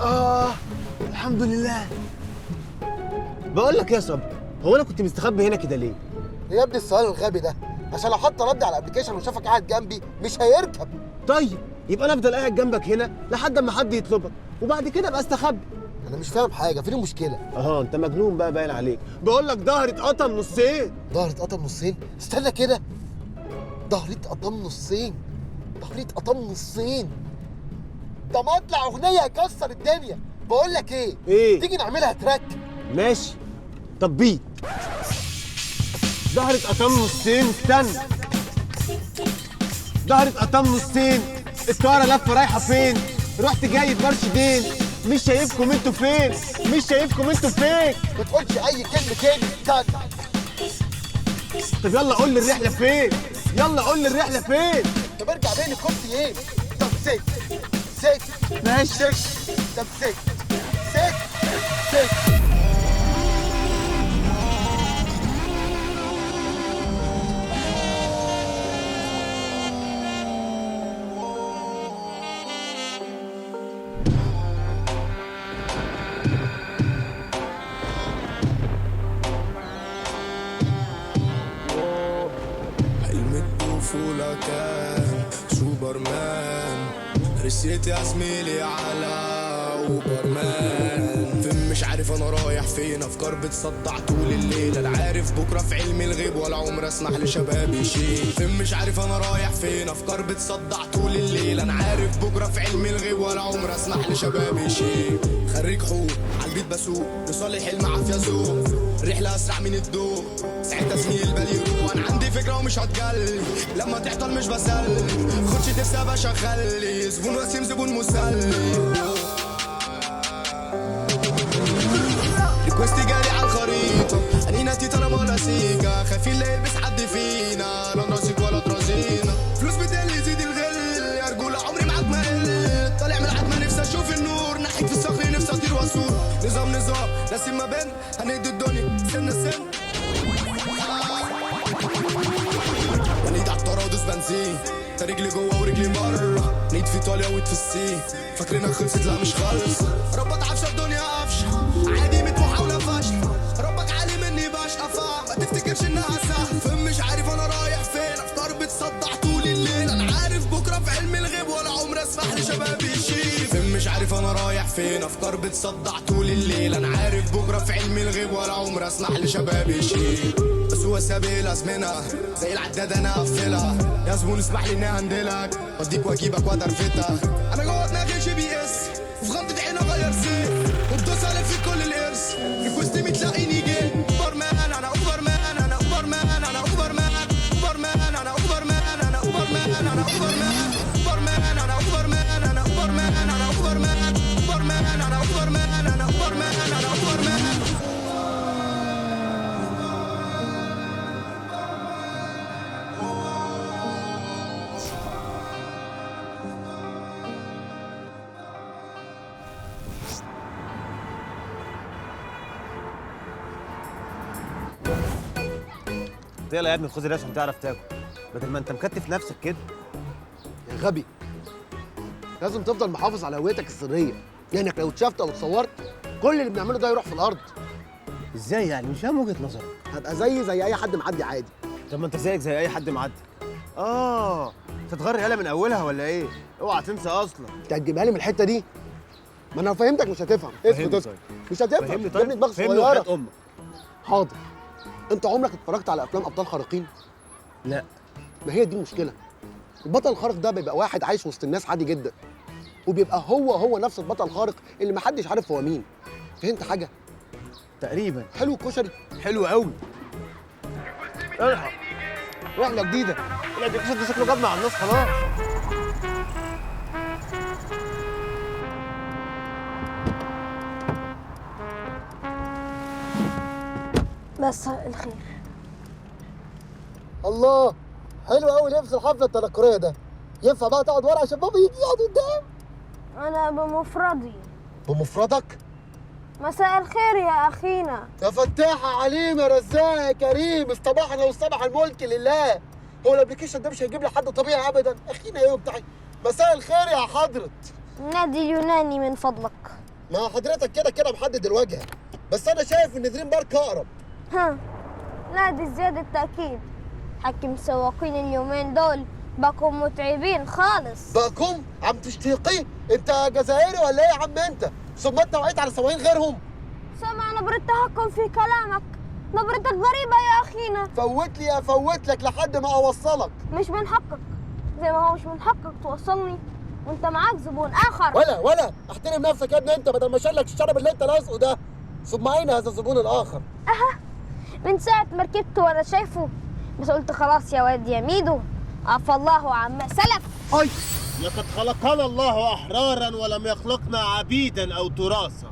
الحمد لله. بقول لك يا صبري، هو انا كنت مستخبي هنا كده ليه؟ يا ابني السؤال الغبي ده، عشان لو حط رد على ال application وشافك قاعد جنبي مش هيركب. طيب يبقى انا افضل قاعد جنبك هنا لحد اما حد يطلبك، وبعد كده ابقى استخبي. انا مش فاهم حاجة، فين المشكلة؟ انت مجنون بقى باين عليك. بقول لك ظهري اتقطم نصين. ظهري اتقطم نصين؟ استنى كده، ظهري اتقطم نصين، ظهري اتقطم نصين. ده مطلع اغنية هيكسر الدنيا. بقول لك ايه؟ ايه؟ تيجي نعملها track؟ ماشي. طب beat. ظهري اتقطم نصين، استنى. ظهري اتقطم نصين، الطيارة لفه رايحة فين؟ رحت جاي بمرشدين، مش شايفكم انتوا فين؟ مش شايفكم انتوا فين؟ ما تقولش اي كلمة تاني، استنى. طب يلا قول لي الرحلة فين؟ يلا قول لي الرحلة فين؟ طب ارجع بين الكرسي ايه؟ طب ست ست ماشي. طب ست ست ست. الطفولة كان سوبرمان، رسيت يا زميلي على أوبرمان. فين مش عارف أنا رايح فين، أفكار بتصدع طول الليل. أنا عارف بكرة في علم الغيب ولا عمر أسمح لشبابي شيء. فين مش عارف أنا رايح فين، أفكار بتصدع طول الليل. أنا عارف بكرة في علم الغيب ولا عمر أسمح لشبابي شيء. خريج حقوق عالبيت بسوق، لصالح المعافية ذوق، رحلة أسرع من الضوء، ساعتها زميل البال يروح. أنا عندي فكرة ومش هتجلي، لما تعطل مش بسلي، خدش تفسى باشا خلي زبون وسيم زبون مسلي. request جالي على الخريطة، أنينا تيتا أنا ولا سيكا، خايفين لا يلبس حد فينا، لا نراسيك ولا ترازينا. فلوس بتقل يزيد الغل، يا رجولة عمري معاك ما قل، طالع من العتمة نفسي أشوف النور، ناحية في الصخر نفسي أطير وأصور. نظام نظام نسيم ما بين، هندي الدنيا سنة سنة، ونيد على الطرا ودوس بنزين، تا رجلي جوه ورجلي بره، نيد في ايطاليا ويد في الصين، فاكرينها خلصت لا مش خالص. ربك عفشه الدنيا قفشه، عادي ميت محاولة فاشلة، ربك عالي مني بشقى ما تفتكرش انها سهلة. فين مش عارف انا رايح فين، افكار بتصدع طول الليل. انا عارف بكره في علم الغيب ولا عمر اسمح لشبابي شيء. فين مش عارف انا رايح فين، افكار بتصدع طول الليل. انا عارف بكره في علم الغيب ولا عمر اسمح لشبابي شيء. بس هو سابق الازمنة زي العداد انا اقفلها، يا زبون اسمح لي اني هندلك، واديك واجيبك وادرفتك. انا جوه دماغي GPS، وفي غمضة عين اغير سير، وبدوس الف في كل الارث، request مي تلاقيني جيت. اوبر مان انا اوبر مان انا اوبر مان انا اوبر مان، اوبر مان انا اوبر مان انا اوبر مان انا اوبر مان، اوبر مان انا اوبر مان انا اوبر مان انا اوبر مان، اوبر مان انا اوبر مان انا اوبر مان انا اوبر مان. يلا يا ابني خد الريش عشان تعرف تاكل، بدل ما انت مكتف نفسك كده. يا غبي، لازم تفضل محافظ على هويتك السرية، لانك لو اتشافت او اتصورت كل اللي بنعمله ده يروح في الارض. ازاي يعني؟ مش فاهم وجهه نظرك. هبقى زي اي حد معدي عادي. طب ما انت زيك زي اي حد معدي. تتغر يالا من اولها ولا ايه؟ اوعى تنسى اصلا. انت هتجيبها لي من الحتة دي؟ ما انا لو فهمتك مش هتفهم. اسكت اسكت، مش هتفهم. فهمني طيب، طيب. دماغ فهمني صغيرة. وحياة امك. حاضر. انت عمرك اتفرجت على افلام ابطال خارقين؟ لا. ما هي دي المشكلة. البطل الخارق ده بيبقى واحد عايش وسط الناس عادي جدا، وبيبقى هو نفس البطل الخارق اللي محدش عارف هو مين. فهمت حاجة؟ تقريبا. حلو الكشري؟ حلو قوي. الحق رحله جديدة. لا ده الكشري ده شكله جاب مع الناس خلاص. مساء الخير. الله، حلو قوي لبس الحفلة التنكريه ده. ينفع بقى تقعد ورا عشان بابا يجي يقعد قدام؟ انا بمفردي. بمفردك؟ مساء الخير يا اخينا. يا فتاح عليم يا رزاق يا كريم، اصطبحنا واصطبح الملك لله. هو ال application ده مش هيجيب لي حد طبيعي ابدا. اخينا ايه وبتاع. مساء الخير يا حضرة. النادي اليوناني من فضلك. ما حضرتك كده كده محدد الواجهة، بس انا شايف ان دريم بارك اقرب. ها لا دي زيادة تأكيد. حكم سواقين اليومين دول بقوا متعبين خالص. بقكم عم تشتيقي؟ انت جزائري ولا ايه يا عم انت؟ ثم انت وقعت على سواقين غيرهم. سمع نبرة تهكم في كلامك، نبرتك غريبة يا أخينا. فوت لي افوت لك لحد ما اوصلك. مش من حقك، زي ما هو مش من حقك توصلني وانت معاك زبون آخر. ولا احترم نفسك يا ابني انت، بدل ما اشيلك الشرب اللي انت لازقه ده. ثم اين هذا الزبون الآخر؟ أها من ساعة ما ركبت وأنا شايفه، بس قلت خلاص يا واد يا ميدو، عفى الله عما سلف. أي لقد خلقنا الله أحرارا ولم يخلقنا عبيدا أو تراثا.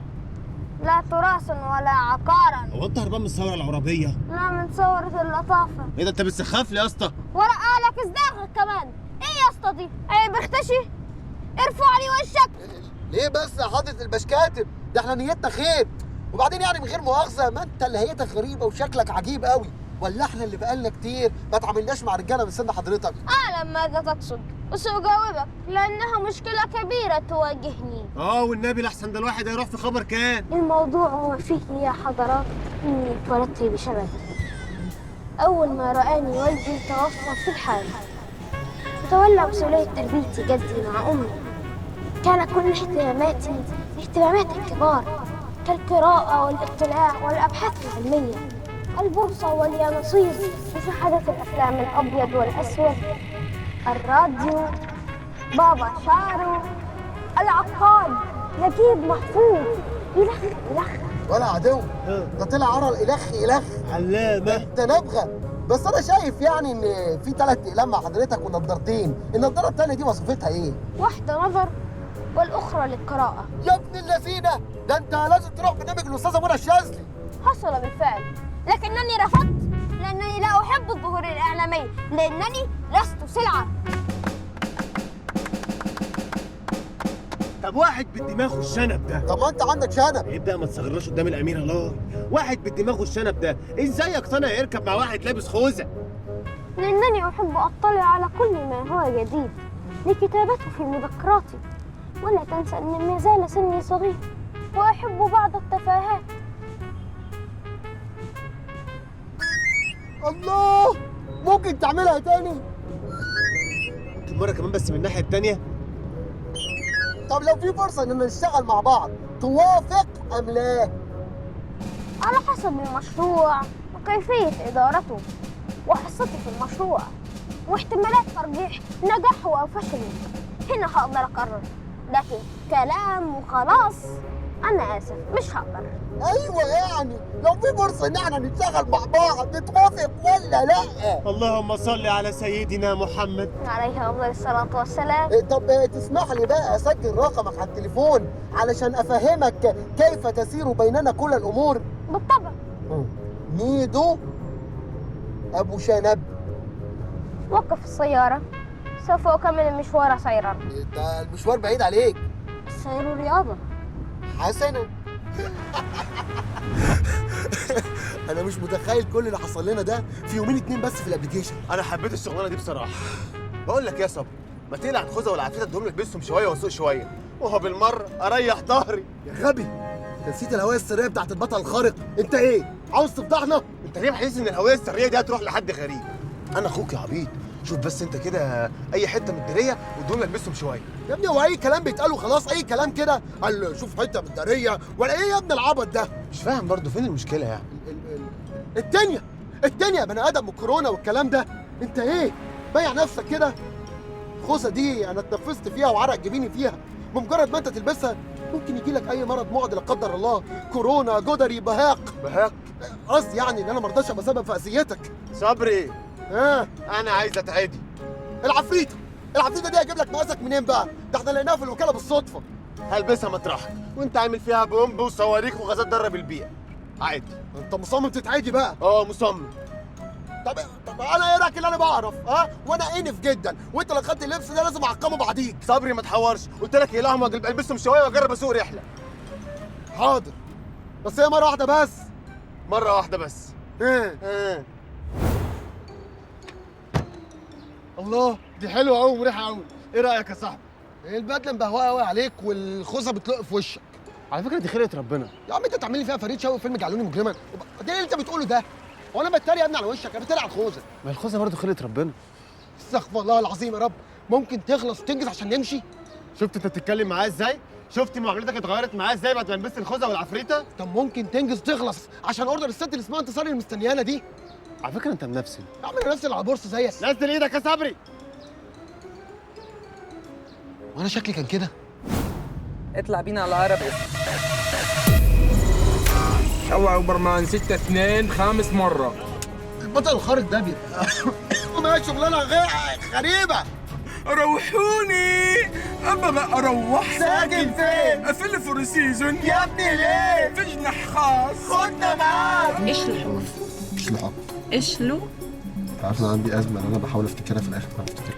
لا تراثا ولا عقارا. هو أنت هربان من الثورة العربية؟ لا من ثورة اللطافة. إيه ده أنت بتسخف لي يا اسطى؟ ورقة لك ازداغك كمان. إيه يا اسطى دي؟ عيب اختشي، ارفع لي وشك. ليه بس يا حضرة البشكاتب؟ ده احنا نيتنا خير، وبعدين يعني من غير مؤاخذة ما أنت اللي هيئتك غريبة وشكلك عجيب قوي، ولا احنا اللي بقالنا كتير ما اتعاملناش مع رجاله من سن حضرتك؟ أعلم ماذا تقصد وسأجاوبك، لأنها مشكلة كبيرة تواجهني. والنبي لأحسن ده الواحد هيروح في خبر كان. الموضوع هو فيه يا حضرات إني اتولدت بشبه. أول ما رآني والدي توفى في الحال، وتولى مسؤولية تربيتي جدي مع أمي. كان كل اهتماماتي اهتمامات الكبار، كالقراءة والاطلاع والأبحاث العلمية، البورصة واليانصيب، مشاهدة الأفلام الأبيض والأسود، الراديو، بابا شارو، العقاد، نجيب محفوظ، إلخ إلخ. ولا عدو ده طلع عرى الإلخ إلخ علامة. ده نبغة. بس أنا شايف يعني إن في 3 أقلام مع حضرتك ونضارتين، النضارة التانية دي وظيفتها إيه؟ واحدة نظر والأخرى للقراءة. يا ابن اللذينة، ده أنت لازم تروح برنامج الأستاذة منى الشاذلي. حصل بالفعل، لكنني رفضت لأنني لا أحب الظهور الإعلامي، لأنني لست سلعة. طب واحد بالدماغ والشنب ده. طب ما أنت عندك شنب. ابدأ ما تصغرناش قدام الأمير الله. واحد بالدماغ والشنب ده إزاي يقتنع يركب مع واحد لابس خوذة؟ لأنني أحب أطلع على كل ما هو جديد لكتابته في مذكراتي، ولا تنسى أن ما زال سني صغير وأحب بعض التفاهات. الله، ممكن تعملها تاني؟ ممكن مرة كمان بس من الناحية التانية. طب لو في فرصة إننا نشتغل مع بعض توافق أم لا؟ على حسب المشروع وكيفية إدارته وحصتي في المشروع واحتمالات ترجيح نجاحه أو فشله، هنا هقدر أقرر، لكن كلام وخلاص أنا آسف مش هقدر. أيوة يعني لو في فرصة إن احنا نشتغل مع بعض تتوافق ولا لأ؟ اللهم صل على سيدنا محمد عليه أفضل الصلاة والسلام. طب تسمح لي بقى أسجل رقمك على التليفون علشان أفهمك كيف تسير بيننا كل الأمور؟ بالطبع. ميدو أبو شنب. وقف السيارة، سوف أكمل المشوار سيرا. ده المشوار بعيد عليك. السير رياضة. حسنا. انا مش متخيل كل اللي حصل لنا ده في يومين 2 بس في ال application. انا حبيت الشغلانة دي بصراحة. بقول لك يا صبري، ما تقلع الخوذه والعفريته ادهم لك شوية واسوق شوية، وهو بالمرة اريح ظهري. يا غبي، انت نسيت الهوية السرية بتاعت البطل الخارق. انت ايه عاوز تفضحنا؟ انت ليه محسس ان الهوية السرية دي هتروح لحد غريب؟ انا اخوك يا عبيط، شوف بس انت كده اي حتة من الداريه وادهم لك شوية. يا ابني هو اي كلام بيتقال وخلاص، اي كلام كده. قال شوف حتة من الداريه ولا ايه يا ابن العبط ده؟ مش فاهم برضه فين المشكلة يعني. الدنيا الدنيا يا بني ادم، والكورونا والكلام ده. انت ايه بايع نفسك كده؟ الخوذه دي انا اتنفست فيها وعرق جبيني فيها، بمجرد ما انت تلبسها ممكن يجي لك اي مرض معدي لا قدر الله، كورونا، جدري، بهاق. بهاق؟ قصدي يعني ان انا ما رضاش ابقى سبب في اذيتك. صبري، انا عايز اتعدي. العفريته، العفريته دي هجيب لك مقاسك منين بقى؟ ده احنا لقيناها في الوكالة بالصدفة. هلبسها مطرحك وانت عامل فيها بومب وصواريخ وغازات ضارة بالبيئة. عادي. انت مصمم تتعدي بقى؟ مصمم. طب انا ايه رايك اللي انا بعرف؟ وانا انف جدا، وانت لو خدت اللبس ده لازم اعقمه بعديك. صبري ما تحورش، قلت لك اقلعهم البسهم شوية واجرب اسوق رحله. حاضر، بس هي مرة واحدة بس. مرة واحدة بس. الله، دي حلوة قوي ومريحه قوي. ايه رايك يا صاحبي؟ البدلة مبهوقه قوي عليك والخوذه بتلق في وشك. على فكرة دي خلقه ربنا. يا عم انت تعمل لي فيها فريد شوقي فيلم جعلوني مجرما، ده اللي انت بتقوله ده؟ هو انا بتريق يا ابني على وشك؟ انا بتريق على الخوذه. ما الخوذه برضه خلقه ربنا. استغفر الله العظيم يا رب. ممكن تخلص وتنجز عشان نمشي؟ شفت انت بتتكلم معاه ازاي؟ شفت معاملتك اتغيرت معاه ازاي بعد ما لبست الخوذه والعفريته؟ طب ممكن تنجز تخلص عشان order الست اللي اسمها انتصار اللي مستنيانا دي؟ على فكرة انت منفسن. يا عم انا نفسي على بورصة زيك. نزل ايدك يا صبري. وانا شكلي كان كده؟ اطلع بينا على العربي. الله اوبرمان 6-2 خامس مرة. البطل الخارق ده بيبقى ما شغلانة غريبة. روحوني ابغى اروح. ساكن فين؟ في ال Four Seasons. يا ابني ليه؟ في جناح خاص. خدنا معاك. ايش الحروف؟ ايش الحروف؟ ايش له؟ انت عارف انا عندي ازمة ان انا بحاول افتكرها في الاخر ما بفتكرها.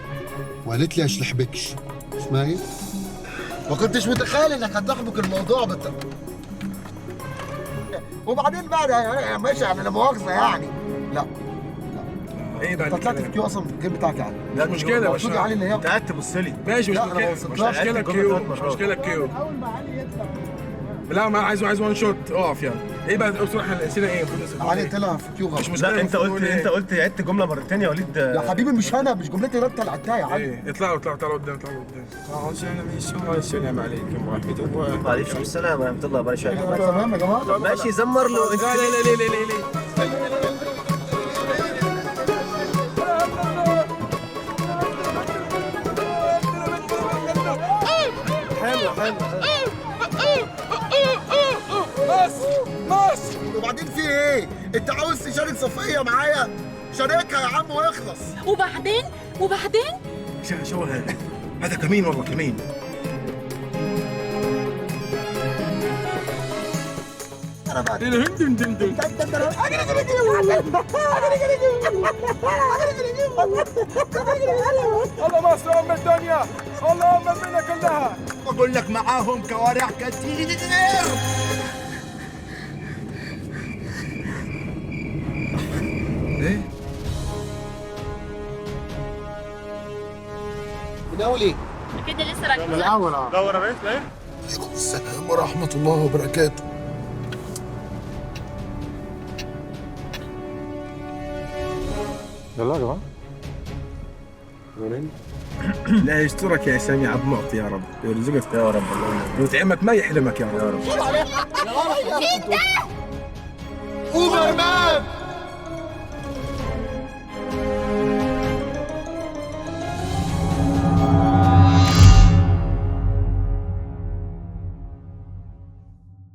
وقالت لي اشلحبكش. اسمها ايه؟ ما كنتش متخيل انك هتحبك الموضوع وبعدين بقى ده ماشي يعني لا مؤاخذة يعني. لا ايه بقى؟ انت طلعت في queue اصلا في ال game بتاعك يا علي. لا مشكلة يا المفروض يا علي اللي هي انت قاعد تبص لي. ماشي مش لا، أنا ما مشكلة، مش وصلتلهاش. مشكلة queue، مش مشكلة queue. اول ما علي يطلع. لا ما عايز one shot. اقف يلا. ايه بقى بصراحة الاسئلة ايه؟ المفروض علي طلع في queue غلط. مش مشكلة. لا انت قلت، انت قلت عدت جملة مرتين يا وليد. يا حبيبي مش انا، مش جملتي ده انت اللي عدتها يا علي. ايه اطلعوا اطلعوا اطلعوا قدام، اطلعوا قدام. السلام عليكم ورحمة الله. وعليكم السلام ورحمة الله وبركاته. تمام يا جماعة؟ ماشي زمر له. لا لا لا لا لا لا. حلو حلو. بس بس. وبعدين في ايه؟ انت عاوز تشارك صفيه معايا؟ شاركها يا عم واخلص. وبعدين وبعدين شو هذا؟ هذا كمين والله كمين. انا بعد الله مصر ام الدنيا، الله ام الدنيا كلها. بقول لك معاهم كوارع كتير. ايه؟ من اول ايه؟ كده لسه راكبين من الاول. دور يا بيت. ليه؟ عليكم السلام ورحمة الله وبركاته. يلا يا جماعة. لا يسترك يا سامي عبد المعطي يا رب، يرزقك يا رب، ويطعمك ما يحلمك يا رب. اوبر مان.